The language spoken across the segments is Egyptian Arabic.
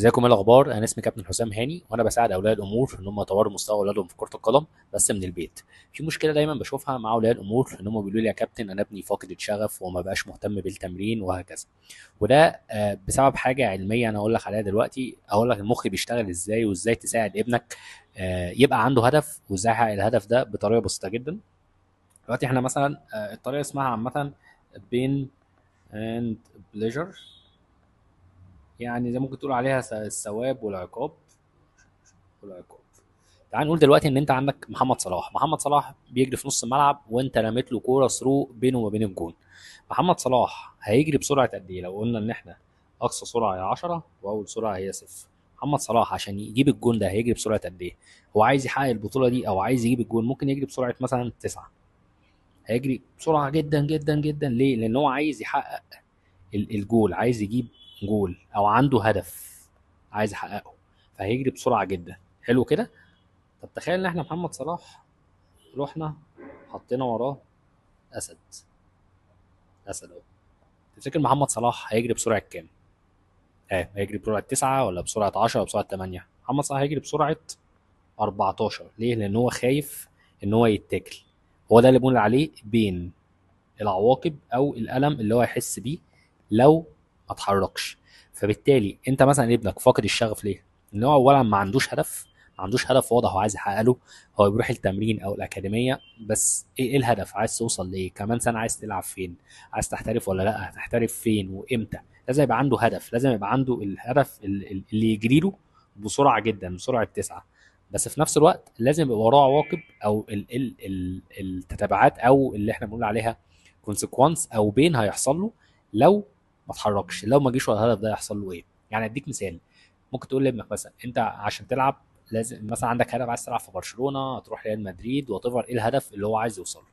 ازيكم؟ ايه الاخبار؟ انا اسمي كابتن حسام هاني، وانا بساعد اولياء الامور ان هم يطوروا مستوى اولادهم في كره القدم بس من البيت. في مشكلة دايما بشوفها مع اولياء الامور، ان هم بيقولوا لي يا كابتن انا ابني فاقد الشغف وما بقاش مهتم بالتمرين وهكذا. وده بسبب حاجة علمية انا هقول لك عليها دلوقتي. هقول لك المخ بيشتغل ازاي، وازاي تساعد ابنك يبقى عنده هدف، وازاي يحقق الهدف ده بطريقة بسيطة جدا. دلوقتي احنا مثلا الطريقة اسمها عامة pain and pleasure، يعني زي ممكن تقول عليها الثواب والعقاب. والعقاب. تعال نقول دلوقتي ان انت عندك محمد صلاح. محمد صلاح بيجري في نص الملعب وانت رميت له كورة through بينه وما بين الجون. محمد صلاح هيجري بسرعة قد ايه؟ لو قلنا ان احنا اقصى سرعة هي 10 واول سرعة هي 0، محمد صلاح عشان يجيب الجون ده هيجري بسرعة قد ايه؟ هو عايز يحقق البطولة دي او عايز يجيب الجون، ممكن يجري بسرعة مثلا 9. هيجري بسرعة جدا جدا جدا. ليه؟ لان هو عايز يحقق الجول، عايز يجيب جول او عنده هدف عايز يحققه، فهيجري بسرعة جدا. حلو كده؟ طب تخيل ان احنا محمد صلاح رحنا حطينا وراه اسد، اسد اهو. تفتكر محمد صلاح هيجري بسرعة كام؟ هيجري بسرعة 9 ولا بسرعة 10 ولا بسرعة 8؟ محمد صلاح هيجري بسرعة 14. ليه؟ لان هو خايف ان هو يتاكل. هو ده اللي بنقول عليه pain، العواقب او الالم اللي هو هيحس بيه لو ما اتحركش. فبالتالي انت مثلا ابنك فاقد الشغف ليه؟ ان هو اولا ما عندوش هدف، ما عندوش هدف واضح هو عايز يحقق له. هو بيروح التمرين او الاكاديمية بس ايه الهدف؟ عايز توصل لايه؟ كمان سنة عايز تلعب فين؟ عايز تحترف ولا لا؟ هتحترف فين وامتى؟ لازم يبقى عنده هدف، لازم يبقى عنده الهدف اللي يجري له بسرعة جدا، بسرعة 9. بس في نفس الوقت لازم يبقى وراه عواقب او التتابعات او اللي احنا بنقول عليها consequence او pain هيحصل له لو ما اتحركش، لو ما جيش ورا الهدف ده يحصل له ايه. اديك مثال، ممكن تقول لابنك مثلا انت عشان تلعب لازم مثلا عندك هدف، عايز تلعب في برشلونة، تروح ريال مدريد، whatever ايه الهدف اللي هو عايز يوصل له.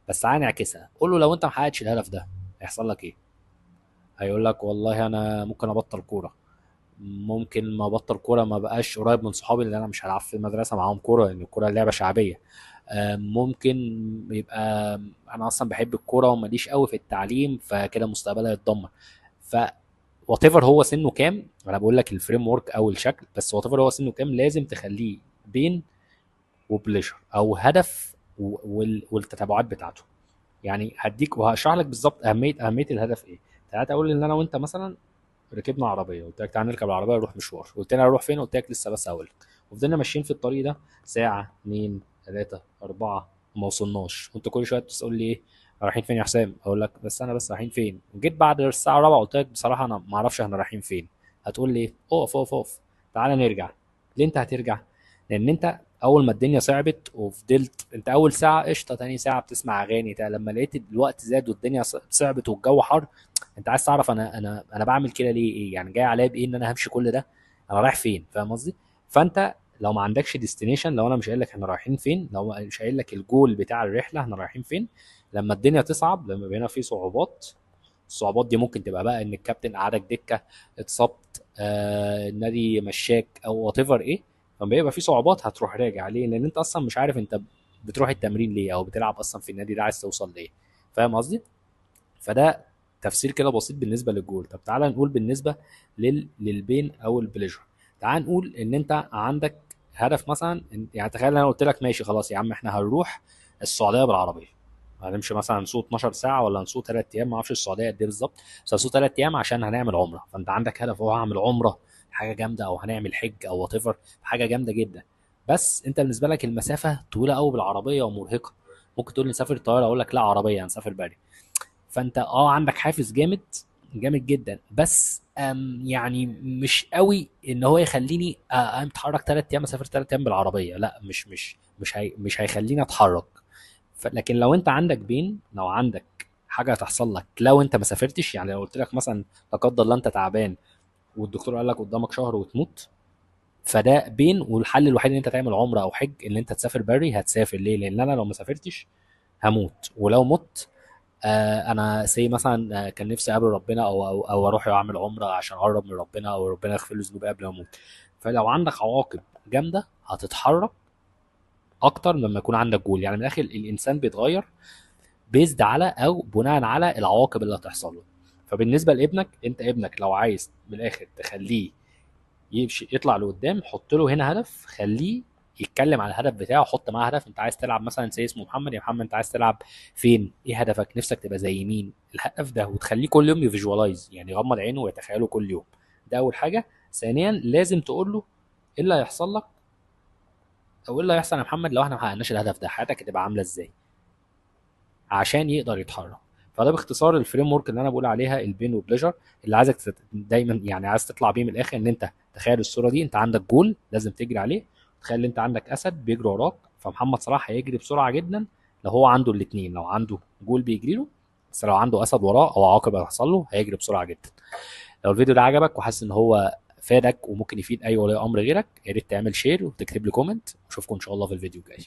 بس تعالى نعكسها، قول له لو انت ما حققتش الهدف ده هيحصل لك ايه؟ هيقول لك والله انا ممكن ابطل كورة، ممكن ما ابطل كورة ما بقاش قريب من صحابي اللي انا مش هلعب في المدرسة معاهم كورة لان الكورة لعبه شعبية، ممكن يبقى انا اصلا بحب الكورة وماليش قوي في التعليم فكده مستقبلي هيتدمر. ف whatever هو سنة كام، انا بقول لك ال framework او الشكل، بس whatever هو سنة كام لازم تخليه pain و pleasure او هدف والتتابعات بتاعته. هديك وهشرح لك بالظبط اهمية الهدف ايه. تعالى اقول ان انا وانت مثلا ركبنا عربية، قلت لك تعالى نركب العربية نروح مشوار، قلت لي هنروح فين؟ قلت لك لسه بس هقول لك. وفضلنا ماشيين في الطريق ده ساعة، 2، 3، 4، وما وصلناش، وانت كل شوية تقول لي ايه رايحين فين يا حسام؟ اقول لك بس انا بس رايحين فين. وجيت بعد الساعة 4 قلت لك بصراحة انا ما اعرفش احنا رايحين فين. هتقول لي ايه؟ اقف اقف اقف، تعالى نرجع. ليه انت هترجع؟ لان انت اول ما الدنيا صعبت وفضلت انت اول ساعة قشطه، تاني ساعة بتسمع اغاني، لما لقيت الوقت زاد والدنيا صعبت والجو حر، انت عايز تعرف انا بعمل كده ليه؟ ايه يعني جاي عليا بايه ان انا همشي كل ده؟ انا رايح فين؟ فاهم قصدي؟ فانت لو ما عندكش destination، لو انا مش قايل لك احنا رايحين فين، لو مش قايل لك الجول بتاع الرحلة احنا رايحين فين، لما الدنيا تصعب، لما بقينا في صعوبات، الصعوبات دي ممكن تبقى بقى ان الكابتن قعدك دكه، اتصبت، النادي مشاك او whatever ايه، لما بيبقى في صعوبات هتروح راجع. ليه؟ لان انت اصلا مش عارف انت بتروح التمرين ليه او بتلعب اصلا في النادي ده عايز توصل ليه. فاهم قصدي؟ فده تفسير كده بسيط بالنسبة للجول. طب تعالى نقول بالنسبة لل pain او ال pleasure. تعالى نقول ان انت عندك هدف مثلا، تخيل انا قلت لك ماشي خلاص يا عم احنا هنروح السعودية بالعربية، هنمشي مثلا نسوق 12 ساعة ولا نسوق 3 ايام، ما اعرفش السعودية قد ايه بالظبط، بس هنسوق 3 ايام عشان هنعمل عمره. فانت عندك هدف، هو هعمل عمره حاجة جامدة، او هنعمل حج او whatever حاجة جامدة جدا، بس انت بالنسبة لك المسافة طويلة قوي بالعربية ومرهقه. ممكن تقول لي نسافر طيارة، اقول لك لا عربية، هنسافر بري. فانت عندك حافز جامد جامد جدا، بس مش قوي ان هو يخليني اتحرك 3 ايام، اسافر 3 ايام بالعربية، لا مش هيخليني اتحرك. لكن لو انت عندك pain، لو عندك حاجة هتحصل لك لو انت ما سافرتش، لو قلت لك مثلا لا قدر الله انت تعبان والدكتور قال لك قدامك شهر وتموت، فده pain، والحل الوحيد ان انت تعمل عمره او حج ان انت تسافر بري. هتسافر ليه؟ لان انا لو ما سافرتش هموت، ولو مت انا سي مثلا، كان نفسي اقابل ربنا او اروح اعمل عمره عشان اقرب من ربنا او ربنا يغفر لي ذنوبي قبل ما اموت. فلو عندك عواقب جامدة هتتحرك اكتر لما يكون عندك جول. من الاخر الانسان بيتغير based على او بناء على العواقب اللي هتحصل له. فبالنسبه لابنك، انت ابنك لو عايز من الاخر تخليه يمشي يطلع لقدام، حط له هنا هدف، خليه يتكلم على الهدف بتاعه، حط معاه هدف. انت عايز تلعب مثلا زي اسمه محمد، يا محمد انت عايز تلعب فين؟ ايه هدفك؟ نفسك تبقى زي مين؟ الهدف ده، وتخليه كل يوم ي visualize، يعني يغمض عينه ويتخيله كل يوم. ده اول حاجة. ثانيا لازم تقول له ايه اللي هيحصل لك او ايه اللي هيحصل يا محمد لو احنا ما حققناش الهدف ده، حياتك هتبقى عامله ازاي، عشان يقدر يتحرك. فده باختصار ال framework اللي انا بقول عليها ال pain و pleasure، اللي عايزك دايما يعني عايز تطلع بيه من الاخر، ان انت تخيل الصورة دي، انت عندك جول لازم تجري عليه، تخيل ان انت عندك اسد بيجري وراك، فمحمد صلاح هيجري بسرعة جدا لو هو عنده الاثنين، لو عنده جول بيجري له، بس لو عنده اسد وراه او عواقب هتحصل له هيجري بسرعة جدا. لو الفيديو ده عجبك وحاسس ان هو فادك وممكن يفيد اي ولي امر غيرك، يا ريت تعمل share وتكتب لي comment، واشوفكم ان شاء الله في الفيديو الجاي.